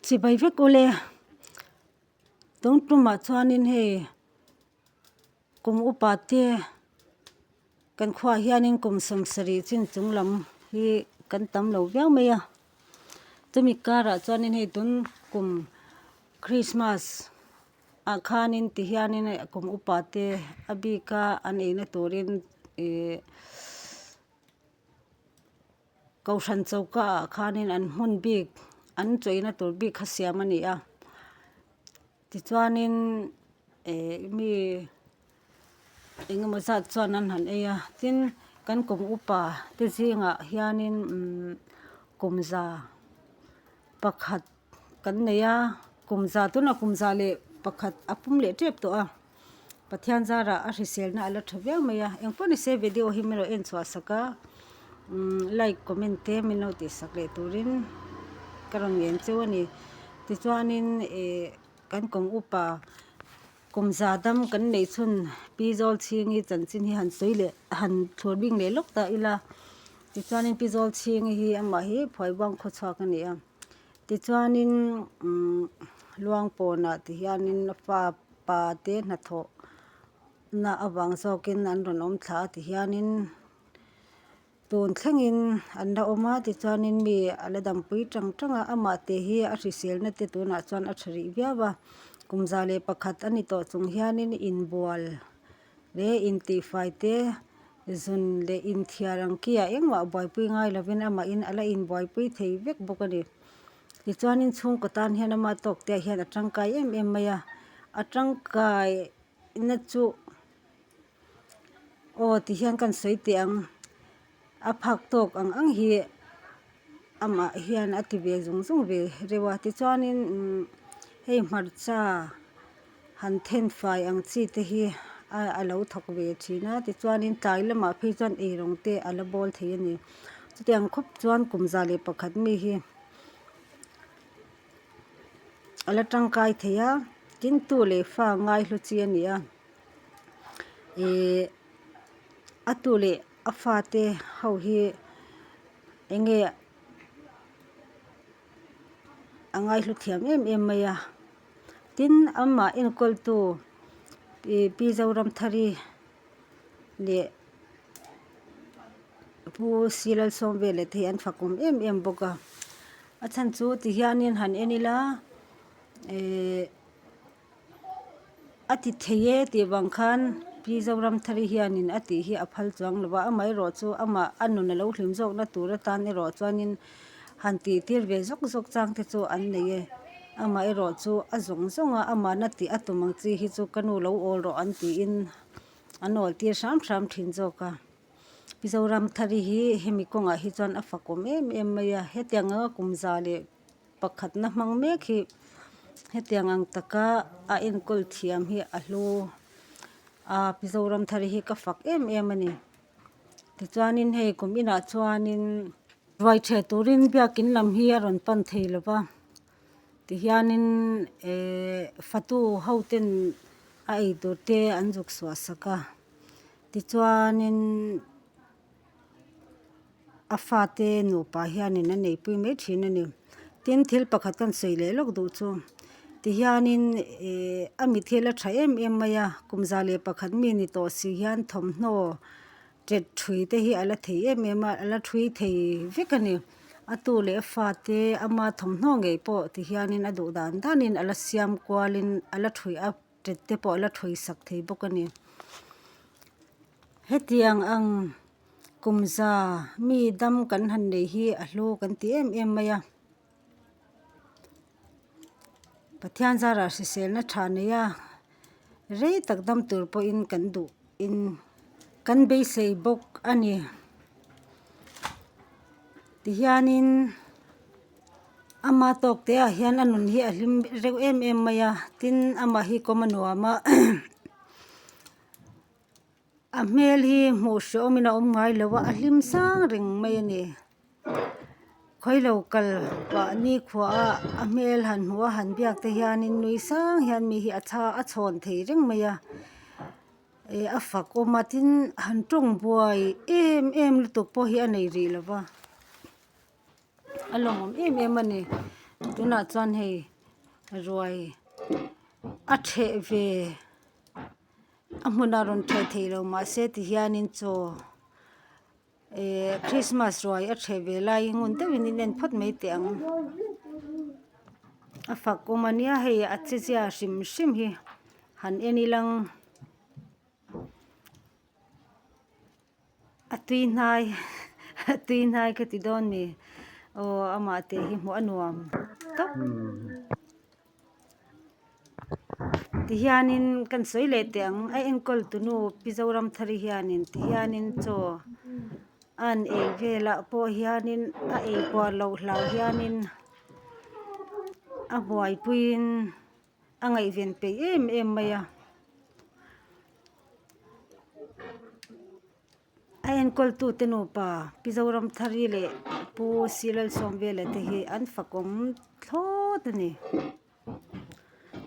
Chibai vek ule tun tumah chuanin hei kum upa te kan khuaah hianin kum sawmsarih chin chung lam hi kan tam lo viau mai a chumi karah chuanin hei tun kum krismas ah khanin ti hianin kum upa te a bika an eina turin ihh. Kohhran choka ah khanin an hmun bik an cheina tur bik kha siam a ni a tichuanin eh mi engemaw zat chuan an han ei a tin kan kum upa te zingah hianin umm kum za pakhat kan nei a kum za tunah kum za leh pakhat a pum leh tep tawh a Pathian zarah a hriselna a la tha viau mai a engpawh ni se video hi min rawn en chhuah sak a umm like comment te min lo tih sak leh turin ka rawn ngen cheu a ni tichuanin ih kan kum upa kum za dam kan neih chhun pi zawl chhingi chanchin hi han sawi leh han thlur bik leh lawk ta ila tichuanin pi zawl chhingi hi amah hi phuaibuang khaw chhuak a ni a. Tichuanin umm Luangpawnah ti hianin a fa pa te hnathawh na avang zawkin an rawn awm thla a ti hianin tun thlengin an la awm a tichuanin mi a la dampui tang tang a amah te hi a hriselna te tunah chuan a tha rih viau a kum 101 a ni tawh chung hianin inbual leh intihfai te. Zun leh inthiar ang ki ah engmah buaipui ngai lovin amahin a la inbuaipui thei vek bawk a ni. Tichuanin chhungkaw tan hian ama tawk te ah hian a tangkai em em mai a, a tangkai na chu aw ti hian ka sawi teh ang a phak tawk ang ang hi amah hian a ti ve zung zung ve reuh a tichuanin umm hei hmarcha. Han thenfai ang chi te hi a lo thawk ve thin a tichuanin tlai lamah phei chuan eirawng te a la bawl thei a ni chutiang khawp chuan kum 101 mi hi a la tangkai thei a tin tu leh fa ngai hlu chi a ni a ihh a tu leh a fate ho hi eng nge a ngaihlu thiam em em mai a tin amah enkawltu ih pi Zoramthari leh pu Silalsawmvela te hi an fakawm em em bawk a a chhan chu ti hianin han en ila ehh. A ti thei e tih vang khan Pi Zoramthari hianin a tih hi a phal chuang lo va, amaherawh chu amah a nun a lo hlim zawkna tur atan erawh chuanin han tih tir ve zawk zawk chang te chu an nei e. Amaherawh chu a zawng zawng a, amahna tih a tum ang chi hi chu ka nu lo awl rawh an tiin an awl tir hram hram thin zawk a. Pi Zoramthari hi hemi kawngah hi chuan a fakawm em em mai a, hetiang anga kum za leh. Pakhatna hmang mek hi hetiang ang taka a enkawl thiam hi a hlu a Mizoram thar hi ka fak em em a ni tichuanin hei kum inah chuanin ruai ṭheh turin biakin lam hi a rawn pan thei lo va tihianin ehh fatu ho ten a ei tur te an zuk suah sak a tichuanin. A fate nupa hianin a neipui mai thin a ni. Tin, thil pakhat kan sawi leh lawk duh chu tihianin ehh a mit hi a la tha em em mai a, kum 101 mi ni tawh si hian thawmhnaw tet thui te hi a la thei em em a, a la thui thei vek a ni. A tu leh a fate ama thawmhnaw ngei pawh tihianin a duh dan danin a la siam kualin a la thui a. ṭet te pawh a la ṭhawi sak thei bawk a ni. Hetiang ang kum za mi dam kan han nei hi a hlu kan ti em em mai a. Pathian zarah hriselna tha nei a, rei tak dam tur pawhin kan duh in kan beisei bawk a ni. Tihianin. Ama tawk te ah hian a nun hi a hlim reuh em em mai a tin amah hi kawm a nuam a a hmel hi hmuh hreawm in a awm ngai lo a a hlim sang reng mai a ni khawi lo kal pah nikhua a a hmel han hmuh a han biak te hianin nui sang hian mi hi a tha a chhawn thei reng mai a ih a fak awm a tin han tawng buai em em lutuk pawh hi a nei rih lo va. A lawmawm em em a ni. Tunah chuan hei ruai a ṭheh ve a hmunah rawn ṭheh thei lo mahse tihianin chaw ehh krismas ruai a ṭheh ve laiin ngun deuhin in en phawt mai teh ang a fak awm a nia hei a che zia hrim hrim hi han en ilang. A tui hnai a tui hnai ka ti dawn ni aw amah te hi hmuh a nuam tawp tihianin kan sawi leh teh ang a enkawl tunu pi Zoramthari hianin tihianin chaw a han ei velah pawh hianin a ei puar loh hlau hianin a buaipuiin. A ngaihven peih em em mai a a enkawl tu te nupa Pi Zoramthari leh Pu Silalsawmvela te hi an fakawm thlawt a ni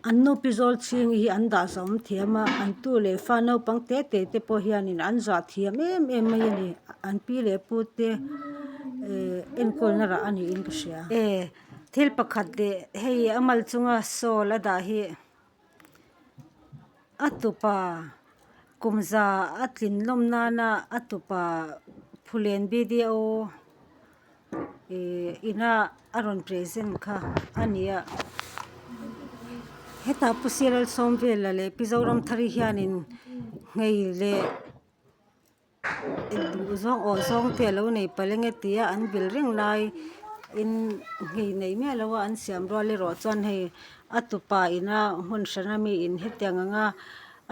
an nu Pi Zawlchhingi hi an dah zawm thiam a an tu leh fa naupang te te te pawh hianin an zah thiam em em mai a ni an pi leh pu te eh enkawlna rah a niin ka hria. Thil pakhat leh hei a mal chunga sawl a dah hi a tupa kum za a tlin lawm nana a tupa Phulen B_D_O ihh ina a rawn present kha a ni a hetah Pu Sialalsawmvela leh Pi Zoramthari hianin nghei leh. Duh zawng awh zawng te alo nei palh enge tia an vil reng lai in nghei nei miah lo a an siam rual erawh chuan hei a tupa ina hmun hran ami in hetiang anga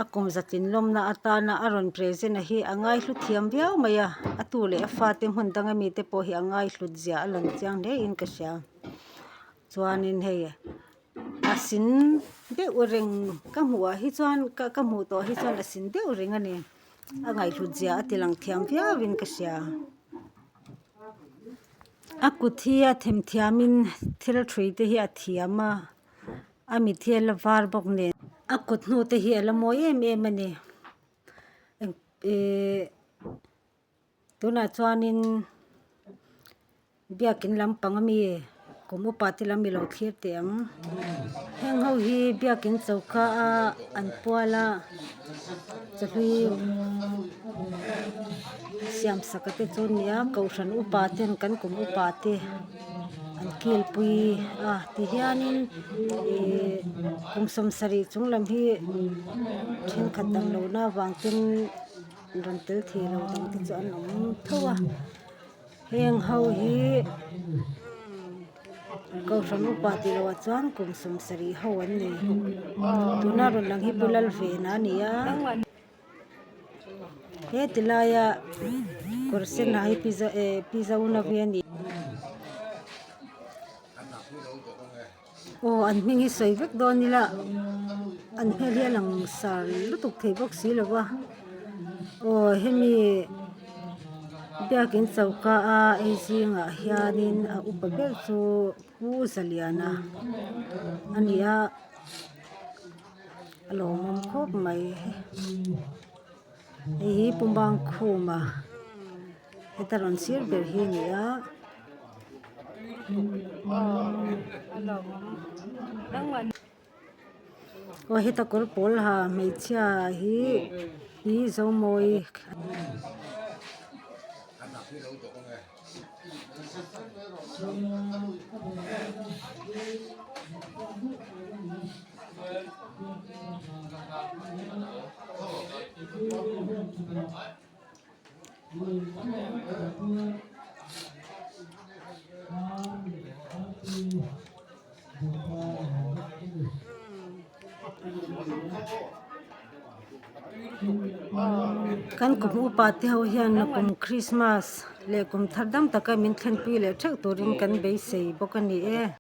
a kum zatin lawmna atana a rawn present a hi a ngaihlu thiam viau mai a a tu leh a fate hmun dang ami te pawh hi a ngaihhlut zia a lang chiang hle in ka hria chuanin hei. A sin deuh reng ka hmuh ah hi chuan ka ka hmuh tawh hi chuan a sin deuh reng a ni a ngaihhlut zia a ti lang thiam viau in ka hria a kut hi a themthiam in thil ṭhui te hi a thiam a a mit hi a la var bawk nen a kut hnu te hi a la mawi em em a ni ihh tunah chuanin. Biakin lampang ami kum upa te lam ilo thlir teh ang heng ho hi biakin choka a an pual a chawhlui siam sak a te chu a ni a kohhran upa ten kan kum upa te an kilpui a tihianin ihh kum sawmsarih chung lam hi thenkhat dam lohna avang ten rawn tel thei lo dang te chu an awm tho a. Heng ho hi Kohhran upa tih loh ah chuan kum 70 ho an ni. Tuna rawn lang hi Pu Lalvena a ni a. He ti laia kawr sen ha hi Pi eh Pi Zonavi a ni. Aw an hming hi sawi vek dawn ila an hmel hi a lang sar lutuk thei bawk si lo va aw hemi biakin choka a ei zingah hianin a upa ber chu pu zaliana a ni a a lawmawm khawp mai hei hi pu mangkhuma heta rawn sir ber hi a ni a. Aw heta kawr pawl ha hmeichhia hi hi Zomawi. Kan kum upa te ho hian kum Christmas leh kum thar dam taka min thlenpui leh theuh turin kan beisei bawk a ni e.